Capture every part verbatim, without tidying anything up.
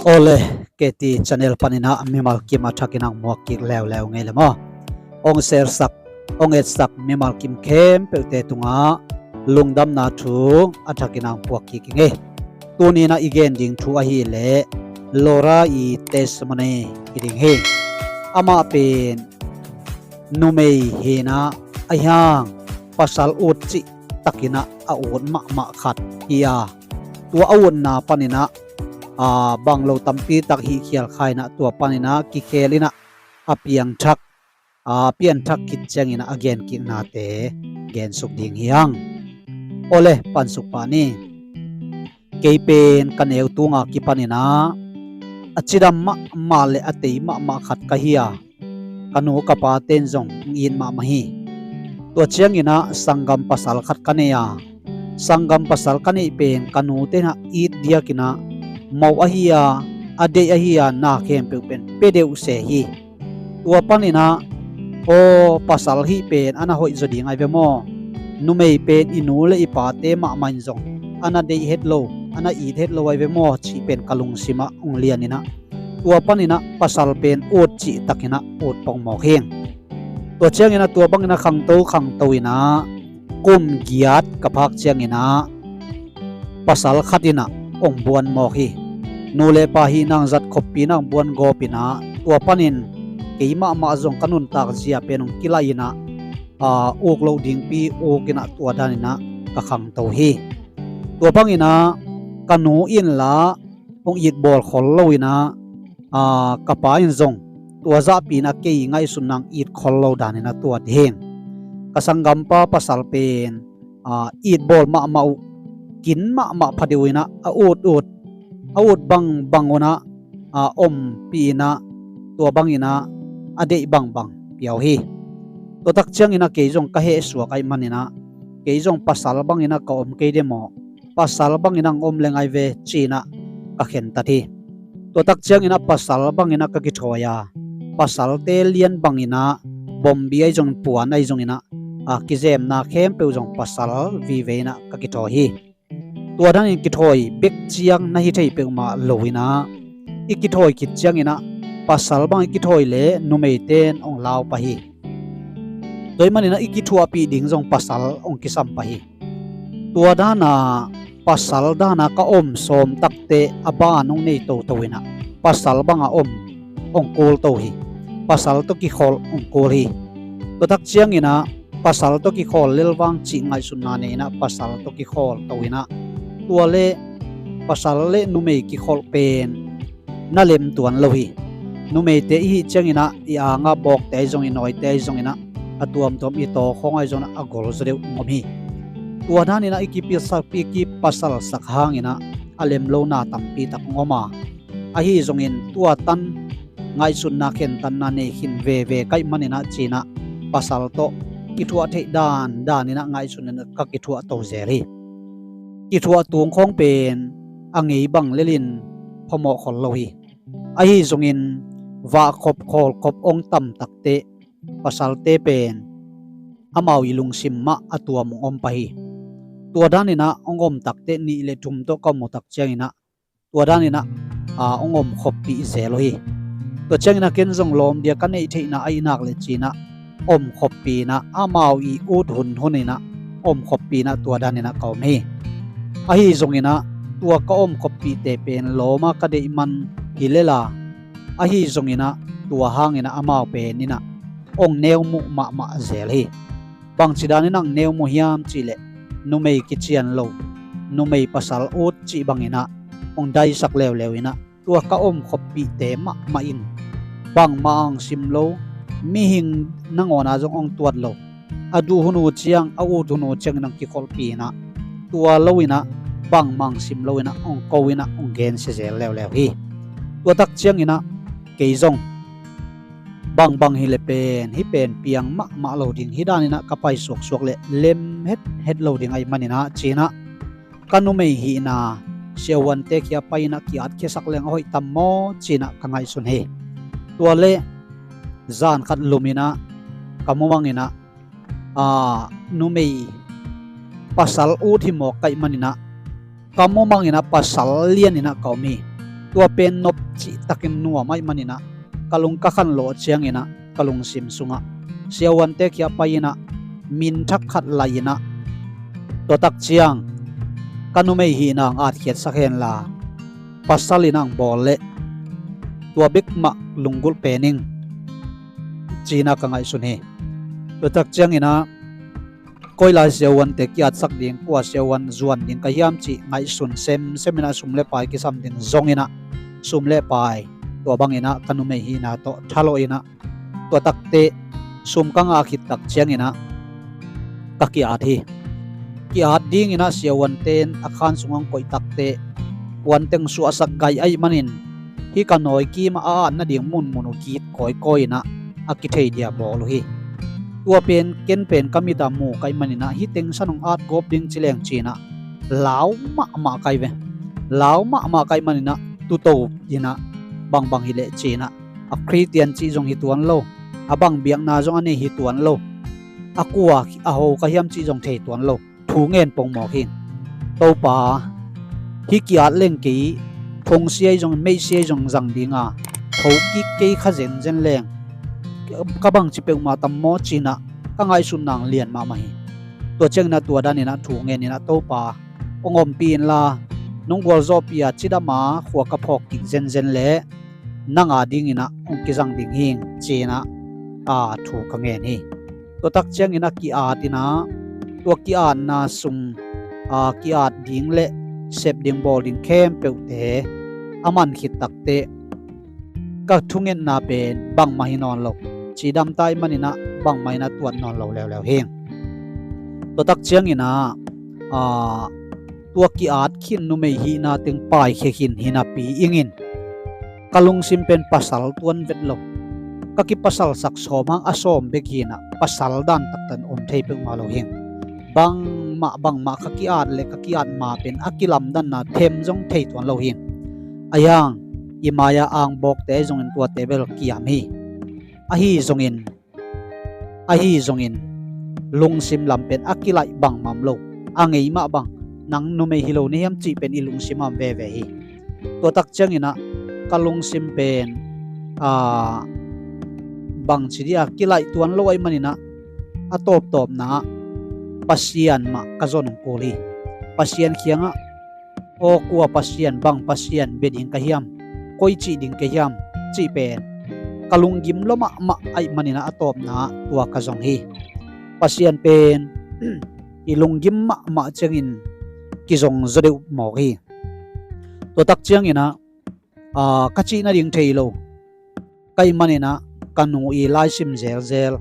Awle, K T channel paninah mimal kim a thakin ang muak kik leuleu ngei le maw? Ong sersak, ong etsak mimal kim khempeuhte tungah lungdamna thu a thakin ang puak kik i ngei. Tuninah i gen ding thu ahileh Laura i testimony hi ding hi. Amah pen numei hinah a hiang pasal ut cih takinah a ut mahmah khat hi a, tua a utna paninah a bang lo tampi tak hih khial kha inah tua paninah kikhel inah a piangthak a pianthak khit ciangin a genkiknate gensuk ding hi hang. Awle, pansuk pah ni. Kei pen ka neu tunga kipaninah a cidam mahmah le a tei mahmah khat ka hi a, ka nu ka paten zong it mahmah hi. Tua cianginah sanggam pasal khat ka nei a, sanggam pasal ka neih pen ka nute inah it diakinah moh ahi a, a deih ahi a, na khempeuh pen pia deuh se hi. Tua paninah aw, pasal hih pen a na hoih zaw ding ai ve maw? Numei pen i nu le i pate mahmah in zong a na deih het lo, a na it het lo ai ve maw? Cih pen ka lungsimah hong lianinah tua paninah pasal pen ut cih takinah ut pongmawk hi. Tua cianginah tua banginah khangto khangto inah kum giat ka phak cianginah pasal khat inah hong buan mawk hi. Nu le pa hih nang zat khoppi inah hong buan gawp inah tua panin kei mahmah zong ka nuntak zia pen hong kilaih inah uk loh dingpi uk inah tua daninah ka khangto hi. Tua banginah ka nu inla hong itbawl khol lo inah ka pa in zong tua zahpi inah kei ngaihsun nang it khol lo daninah tua ding. Ka sanggampa pasal pen itbawl mahmah uh, kin mahmah pha deuh inah a ut ut, a ut bangbang unah ompih inah tua banginah a deih bangbang piau hi. Tua tak cianginah kei zong ka hehsuak aih maninah kei zong pasal banginah ka om kei de maw, pasal banginah hong om leng ai ve cinah ka khentat hi. Tua tak cianginah pasal banginah ka kithawi a, pasalte lian banginah bombi ahi zongin puan ahi zonginah a kizemna khempeuh zong pasal vive inah ka kithawi hi. Tua danin kithawi bek ciang na hi thei peuhmah lo inah i kithawi khit cianginah pasal bang i kithawi le numeite in hong lau pah hi. Tua ahih maninah i kithuahpih ding zong pasal hong kisam pah hi. Tua dana pasal dana ka om sawm takteh a ban hong nei toto inah pasal banga om hong kul to hi. Pasal tawh kikholh hong kul hi. Tua tak cianginah pasal tawh kikholh lelvang cih ngaihsutna nei inah pasal tawh kikholh to inah tua le pasal le numei kikholh pen na lemtuan lo hi. Numeite i hih cianginah i anga bawkte ahi zong, i nawite ahi zonginah a tuamtuam i tawkhawng ahi zonginah a gol zaw deuh hong om hi. Tua daninah i kipilsakpi kipasalsak hanginah a lem lo na tampi tak hong om a, ahi zongin tua tan ngaihsutna khentatna nei khin veve ka hih maninah cinah pasal tawh kithuah theih dan daninah ngaihsuninah ka kithuah to zel hi. Kithuah tung khawng pen a ngei bang lelin phamawh khol lo hi. Ahi zongin vahkhop khawlkhop hong tam takteh pasalte pen amau i lungsim mah a tuam hong om pah hi. Tua daninah hong om takteh nih le thum tawh ka mu tak cianginah tua daninah hong om khoppih zel uh hi. Tua cianginah ken zong lawm dia ka neih theihna ahih nak le cinah om khoppih inah amau i ut hunhun inah om khoppih inah tua daninah ka om hi. Ahi zonginah tua ka om khoppihte pen lawma ka deih man hi lela, ahi zonginah tua hanginah amau pen inah hong neumuh mahmah zel hi. Bangci daninah hong neumuh hiam cihleh numei kician lo, numei pasal ut cih banginah hong daisak leuleu inah tua ka om khoppihte mahmah in bangmah hong sim lo, mihing nangawna zong hong tuat lo, a duh hun uh ciang a ut hun uh ciangin hong kikholhpih inah tua lo inah bangmah hong sim lo inah hong ko inah hong gensia zel leuleu hi. Tua tak cianginah kei zong bangbang hileh pen hih pen piang mahmah lo ding, hih daninah ka pai suaksuak leh lem hethet lo ding ahih maninah cinah ka numei hihna siahuante khia pai inah ki-atkhiasak leng a hoih tam maw cinah ka ngaihsun hi. Tua le zan khat lum inah ka mumang inah numei pasal ut hi mawk ka hih maninah ka mumang inah pasal lian inah ka om hi. Tua pen nop cihtakin nuam ahih maninah ka lung ka khanlawh cianginah ka lungsim sungah siavuante kiang pai inah minthak khat lai inah, tua tak ciang ka numei hihna hong atkhiatsak henla pasal inah hong bawl leh tua bek mah lunggulh pen ing, ci-inah ka ngaihsun hi. Tua tak cianginah koi lai siavuante ki-atsak ding, kua siavuan zuan ding ka hiam cih ngaihsun semsem inah sum le pai kisam ding zong inah sum le pai tua bang inah ka numei hihna tawh thalawh inah tua takteh sum ka ngah khit tak cianginah ka ki-at hi. Ki-at ding inah siavuante in a khan sungah hong koih takteh puanteng suahsak gai ahih manin hih ka nawi kimah a at nading munmun uh kit kawikawi inah a kithei dia bawl uh hi. Tua pen ken pen ka mit ah mu ka hih maninah hih teng san hong at gawp ding ci leng ci-inah lau mahmah ka hi ve. Lau mahmah ka hih maninah tuto inah bangbang hi leh ci-inah a Khristian cih zong hi tuan lo, a bang biakna zong a nei hi tuan lo, a kua a ho ka hiam cih zong thei tuan lo. Thu ngen pongmawk hi. Topa, hih ki-at leng kei phungsia ahi zong meihsia ahi zong zang dinga thokik kei kha zenzen leng ka bangci peuhmah tam maw ci-inah ka ngaihsutna hong lian mahmah hi. Tua cianginah tua daninah thu ngen inah Topa, hong ompih inla nong gualzawhpih a cidam a khua ka phawk kik zenzen leh nang a dinginah hong kizang ding hing ci-inah a thu ka ngen hi. Tua tak cianginah ki-at inah tua ki-atna sung a ki-at ding le sep ding bawl ding khempeuhte a man khit takteh ka thungetna pen bangmah hi nawn lo, cidam ta ahih maninah bangmah inah tuat nawn lo leuleu hing. Tua tak cianginah a tua ki-at khin numei hihna teng paikhia khin hi napi ingin ka lungsim pen pasal tuan vet lo. Ka kipasalsak sawm hang a sawm bek hinah pasal dan taktan om thei peuhmah lo hing. Bangmah bangmah ka ki-at le ka ki-at ma pen a kilamdanna them zong thei tuan lo hing. Ahi hang i mai-a angbawkte ahi zongin tuate bel kiam hi. Ahi zongin ahi zongin lungsim lam pen a kilaih bangmah om lo. A ngei mah bang nang numei hi lo na hiam cih pen i lungsim ah om veve hi. Tua tak cianginah ka lungsim pen a bangci dih a kilaih tuan lo ahih maninah a tawptawpna ah Pasian mah ka zon hong kul hi. Pasian kiangah aw kua Pasian, bang Pasian bia ding ka hiam, koi cih ding ka hiam cih pen ka lunggim lua mahmah ahih maninah a tawpna ah tua ka zong hi. Pasian pen i lunggim mahmah ciangin kizong zaw deuh mawk hi. Tua tak cianginah a ka cih nading thei lo ka hih maninah ka nu i laisim zelzel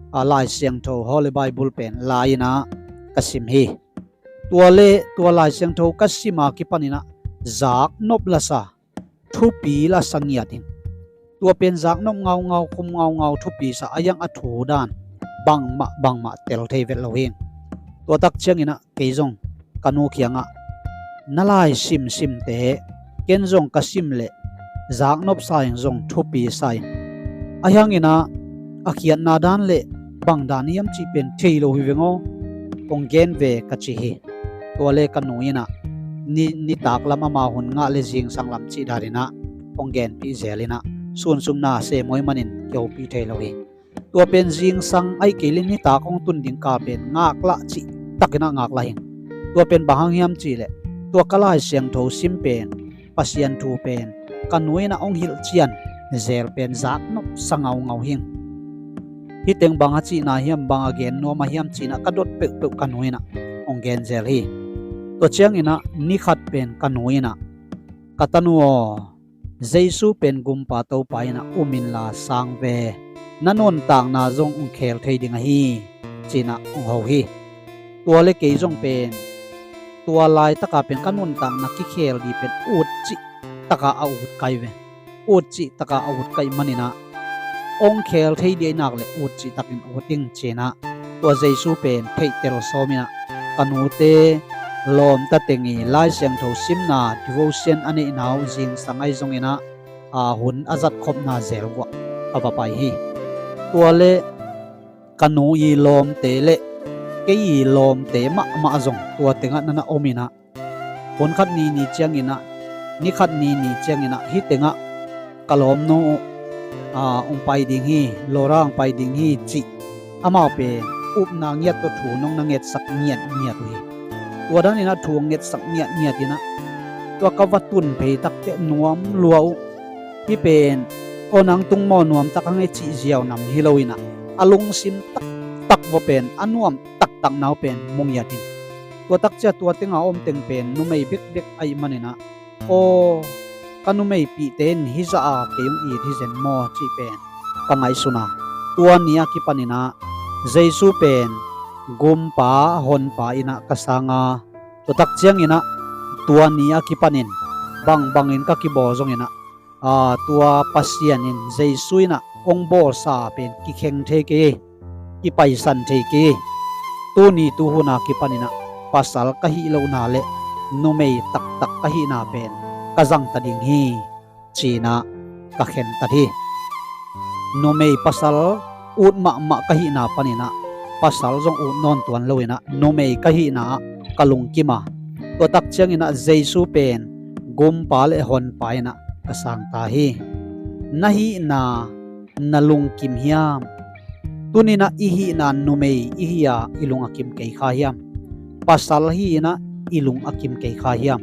a Lai Siangtho Holy Bible pen la inah ka sim hi. Tua le tua Lai Siangtho ka sim a kipaninah zaknop lasa, thupi lasa ngiat hing. Tua pen zaknop ngaungau, khum ngaungau, thupi sa a, a thu dan bangmah bangmah tel thei vet lo hing. Tua tak cianginah kei zong ka nu kiangah na lai simsimte ken zong ka sim leh zaknop sa ing, zong thupi sa ing. Ahi hanginah a khiatna dan le bang dan hiam cih pen thei lo hi veng aw, kong gen ve ka ci hi. Tua le ka nu inah ni, nitak lam ama hun ngah le zingsang lam cih daninah kong genpih zel inah sunsum na sem uh ahih manin kihopih thei lo hi. Tua pen zingsang ahih kei le nitak hong tun ding kal pen ngaklah cih takinah ngaklah hing. Tua pen bang hang hiam cih leh tua ka Lai Siangtho sim pen Pasian thu pen ka nu inah hong hilh cian zel pen zaknop sa ngaungau hing. Hih teng bang a cihna hiam, bang a gen nuam a hiam ci-inah ka dot peuhpeuh ka nu inah hong gen zel hi. Tua cianginah ni khat pen ka nu inah ka tanu aw, Jesu pen Gumpa Topa inah um inla sang ve, na nuntakna zong hong khel thei ding ahi, ci-inah hong ho hi. Tua le kei zong pen tua laitaka pen ka nuntakna kikhel ding pen ut cih taka a ut ka hi ve. Ut cih taka a ut ka hih maninah hong khel thei ding ahih nak le ut cih takin ut ing ci-inah tua Jesu pen theihtel sawm inah ka nute lawmta teng i Lai Siangtho simna devotion a neihna uh zingsang ahi zonginah a hun a zatkhopna zel uh ah ka va pai hi. Tua le ka nu i lawmte le kei i lawmte mahmah zong tua tengah na na om inah, hun khat ni ni cianginah, ni khat ni ni cianginah hih tengah ka lawmnu uh hong pai ding hi, Laura hong pai ding hi cih amau pen upna ngiat tawh thu nong na ngetsak ngiatngiat uh hi. Tua daninah thu hong ngetsak ngiatngiat inah tua ka va tun phei takteh nuam lua uh. Hih pen aw nang tung maw nuam tak hang e cih ziau nam hi lo inah, a lungsim taktak va pen a nuam taktak nau pen mu ngiat in. Tua takcia tua tenga om teng pen numei bekbek ahih maninah, aw ka numeipihte in hih zah a kei hong it hi zen maw cih pen ka ngaihsun a, tua ni a kipaninah Jesu pen gumpa honpa inah ka sang a, tua tak cianginah tua ni a kipanin bangbangin ka kibawl zonginah, aa, tua Pasian in Jesu inah hong bawlsa pen kikheng thei kei, kipaisan thei kei. Tuni tuhuna kipaninah pasal ka hih lohna le numei taktak ka hihna pen ka zangta ding hi, cinah ka khentat hi. Numei pasal ut mahmah ka hihna paninah pasal zong ut nawn tuan loinah numei ka hihna ah ka lungkim a, tua tak cianginah Jesu pen gumpa le honpa inah ka sangta hi. Na hihna na lungkim hiam? Tuninah i hihna numei i hi a i lung a kim kei kha hiam? Pasal hi inah i lung a kim kei kha hiam?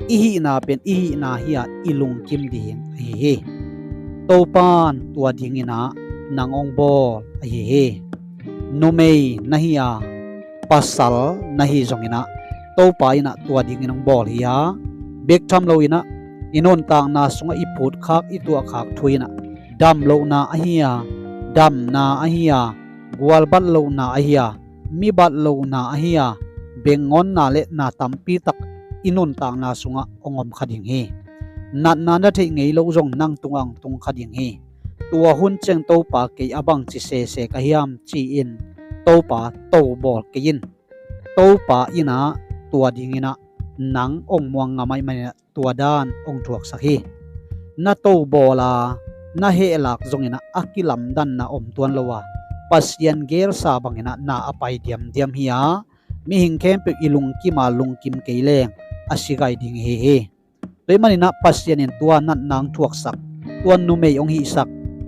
I hihna pen i hihna hi a i lungkim ding ahi hi. Topan tua dinginah nang hong bawl ahi hi. Numei na hi a, pasal na hi zonginah Topa inah tua dingin hong bawl hi a, bek tham loinah i nuntakna sungah i phutkhak i tuahkhak thu inah dam lohna ahi a, damna ahi a, gualbat lohna ahi a, mi bat lohna ahi a, bengngonna le na tampi tak i nuntakna sungah hong om kha ding hi. Natna na theih ngei loh zong nang tungah hong tung kha ding hi. Tua hun ciang Topa kei a bangci sese ka hiam ci-in Topa to bawl kei in. Topa inah tua dinginah nang hong muang ngam ahih maninah tua dan hong thuaksak hi. Na to bawl a na hehlak zonginah a kilamdanna om tuan lo a, Pasian gelsa banginah na a pai diamdiam hi a, mihing khempeuh i lungkim a lungkim kei leng a si gai ding hi hi. Tua ahih maninah Pasian in tua natna hong thuaksak, tua numei hong hihsak,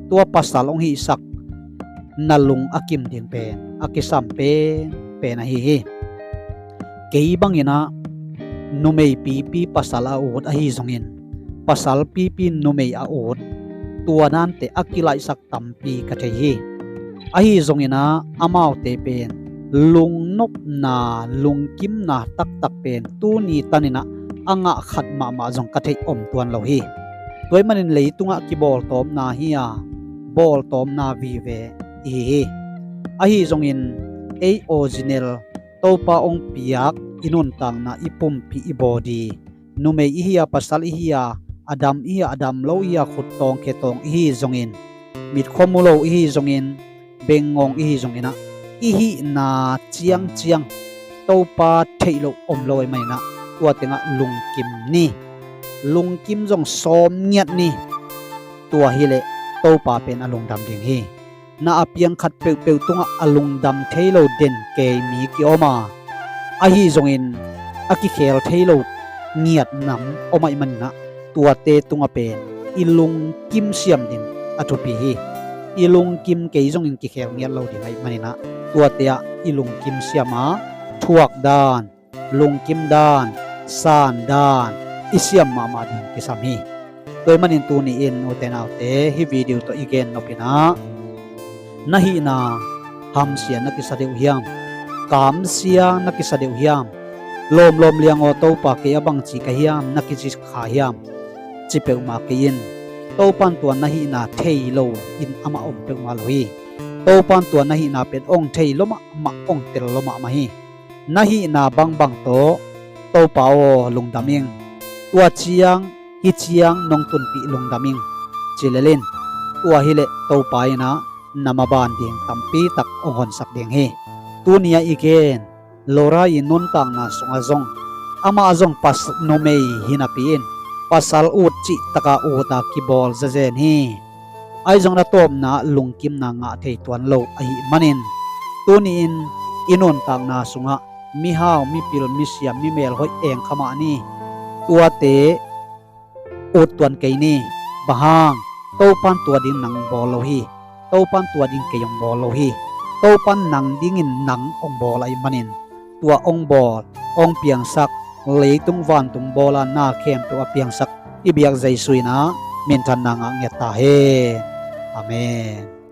tua pasal hong hihsak na lung a kim ding pen a kisam penpen ahi hi. Kei banginah numei pipi pasal a ut ahi zongin pasal pipi numei a ut, tua dante a kilaihsak tampi ka thei hi. Ahi zonginah amaute pen lungnopna lungkimna taktak pen tuni taninah a ngah khat mahmah zong ka theih om tuan lo hi. Tua ahih manin leitungah kibawltawmna hi a, bawltawmna vive ihi hi. Ahi zongin ei original Topa hong piak i nuntakna, i pumpi, i body, numei ihi a, pasal ihi a, a dam ihi a, a dam lo ihi a, khuttawng khetawng ihi zongin, mitkhua mu lo ihi zongin, bengngong ihi zonginah i hihna ciangciang Topa theih loh om lo ahih maninah tua tengah lungkim ni. Lungkim zong sawm ngiat ni. Tua hileh Topa pen a lungdam ding hi. Na a piang khat peuhpeuh tungah a lungdam thei lo den kei mi kiom a, ahi zongin a kikhel thei lo ngiat nam om ahih maninah tuate tungah pen i lungkim siam ding a thupi hi. I lungkim kei zongin kikhel ngiat lo ding ahih maninah tuate ah i lungkim siam a, thuak dan, lungkim dan, san dan i siam mahmah ding kisam hi. Tua ahih manin tuni-in ute naute, hih video tawh i gen nopinah na hihna hamsia na kisa deuh hiam? Kamsia na kisa deuh hiam? Lawmlawm liang aw Topa kei a bangci ka hiam na kici kha hiam? Ci peuhmah kei in. Topan tua na hihna thei lo in amah om peuhmah lo hi. Topan tua na hihna pen ong thei lo mahmah, ong tel lo mahmah hi. Na hihna bangbang tawh Topa aw lungdam ing. Tua ciang hih ciang nong tunpih lungdam ing ci lel in. Tua hileh Topa inah na maban ding tampi tak ong honsak ding hi. Tuni-ah i gen Laura i nuntakna sungah zong, amah zong pas numei hinapi in pasal ut cih taka uta kibawl zazen hi. Ahi zongin a tawpna ah lungkimna ngah thei tuan lo ahih manin tuni-in i nuntakna sungah mihau, mipil, misiam, mimelhoih eng kha mah ni. Tuate ut tuan kei ni. Bang hang? Topan tua ding nang hong bawl lo hi. Topan tua ding kei hong bawl lo hi. Topan nang dingin nang hong bawl ahih manin tua hong bawl, hong piangsak, leitung vantung bawl a na khempeuh a piangsak i biak Jesu in ah minthanna ngah ngiat ta hen. Amen.